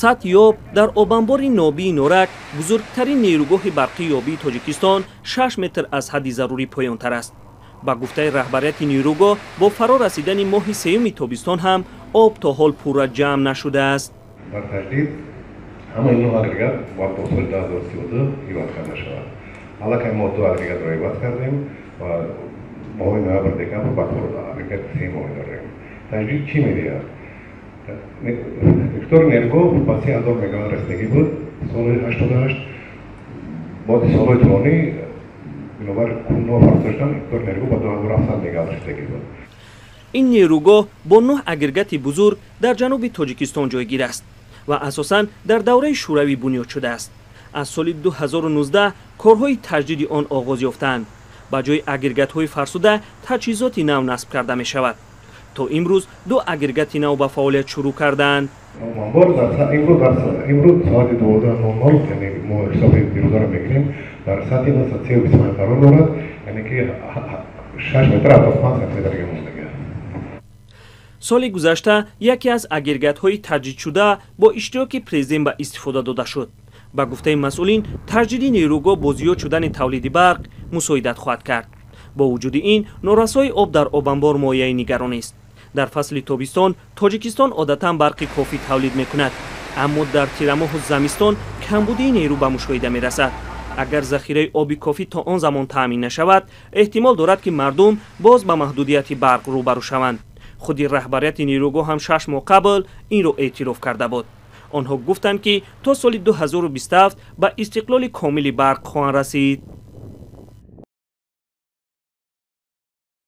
Сатҳи об дар обанбори Нобии Норак, бузургтарин нерӯгоҳи барқии обии Тоҷикистон, 6 метр аз ҳадди зарурӣ поёнтар аст. Ба гуфтаи раҳбарияти нерӯгоҳ, бо фаро расидани моҳи сеюми тобистон ҳам об то ҳол пурра ҷамъ нашудааст. Дар таҷдид ҳамаи нӯҳ агрегат бояд то соли 2032 иваз карда шавад. Аллакай мо ду агрегатро иваз кардем ва моҳи ноябр, декабр ба кор агрегати сеюм дорем. Таҷдид чӣ медиҳад? Иқтидори нерӯгоҳ ба 3000 мегаватт расидагӣ буд соли 88. Баъди солҳои тӯлонӣ, бинобар кунно фарсуда шудан, иқтидори нерӯгоҳ ба 2700 мегаватт расидагӣ буд. Ин нерӯгоҳ бо нӯҳ агрегати бузург дар ҷануби Тоҷикистон ҷойгир аст ва асосан дар давраи Шӯравӣ бунёд шудааст. Аз соли 2019 корҳои таҷдиди он оғоз ёфтаанд. Ба ҷои агрегатҳои фарсуда таҷҳизоти нав насб карда мешавад. То имрӯз ду агрегати нав ба фаъолият шурӯъ кардаанд. Обанбор имрӯз соати 12:00, яъне мо ҳисоби дирӯзаро мегирем, дар сатҳи 925 қарор дорад, яъне ки 6 метр 75 сантиметр мондагӣ. Соли гузашта яке аз агрегатҳои таҷдидшуда бо иштироки президент ба истифода дода шуд. Ба гуфтаи масъулин, таҷдиди нерӯгоҳ бо зиёд шудани тавлиди барқ мусоидат хоҳад кард. Бо вуҷуди ин, норасоии об дар обанбор мояи нигаронист. Дар фасли тобистон Тоҷикистон одатан барқи кофӣ тавлид мекунад, аммо дар тирамоҳу замистон камбудии нерӯ ба мушоҳида мерасад. Агар захираи оби кофӣ то он замон таъмин нашавад, эҳтимол дорад, ки мардум боз ба маҳдудияти барқ рӯбарӯ шаванд. Худи раҳбарияти нерӯгоҳ ҳам 6 моҳ қабл инро эътироф карда буд. Онҳо гуфтанд, ки то соли 2027 ба истиқлоли комили барқ хоҳанд расид.